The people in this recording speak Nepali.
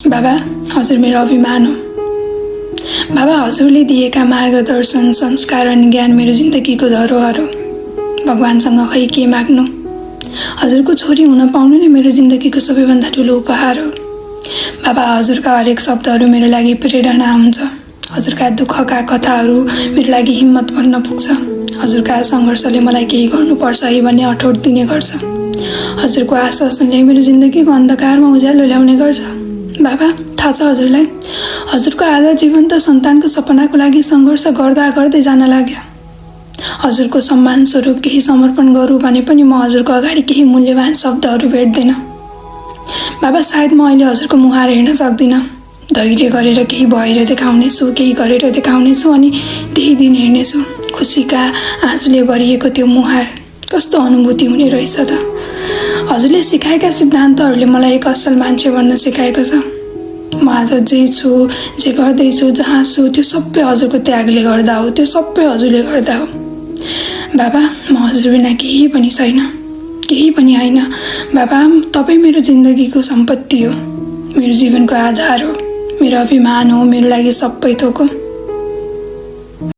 बाबा, हजुर मेरो अभिमान हो। बाबा, हजुरले दिएका मार्गदर्शन, संस्कार अनि ज्ञान मेरो जिन्दगीको धरोहर हो। भगवानसँग खै के माग्नु, हजुरको छोरी हुन पाउनु नै मेरो जिन्दगीको सबैभन्दा ठुलो उपहार हो। बाबा, हजुरका हरेक शब्दहरू मेरो लागि प्रेरणा हुन्छ। हजुरका दुःखका कथाहरू मेरो लागि हिम्मत भन्न पुग्छ। हजुरका सङ्घर्षले मलाई केही गर्नुपर्छ है भन्ने अठोट दिने गर्छ। हजुरको आश्वासनले मेरो जिन्दगीको अन्धकारमा उज्यालो ल्याउने गर्छ। बाबा, थाहा छ हजुरलाई, हजुरको आधा जीवन त सन्तानको सपनाको लागि सङ्घर्ष गर्दा गर्दै जान लाग्यो। हजुरको सम्मान स्वरूप केही समर्पण गरौँ भने पनि म हजुरको अगाडि केही मूल्यवान शब्दहरू भेट्दिनँ। बाबा, सायद म अहिले हजुरको मुहार हेर्न सक्दिनँ। धैर्य गरेर केही भएर देखाउनेछु, केही गरेर देखाउनेछु अनि त्यही दिन हेर्नेछु खुसीका आँसुले भरिएको त्यो मुहार। कस्तो अनुभूति हुने रहेछ त। हजुरले सिकाएका सिद्धान्तहरूले मलाई एक असल मान्छे बन्न सिकाएको छ। म आज जे छु, जे गर्दैछु, जहाँ छु, त्यो सबै हजुरको त्यागले गर्दा हो। त्यो सबै हजुरले गर्दा हो। बाबा, म हजुर बिना केही पनि छैन, केही पनि होइन। बाबा, तपाईँ मेरो जिन्दगीको सम्पत्ति हो, मेरो जीवनको आधार हो, मेरो अभिमान हो, मेरो लागि सबै थोक हो।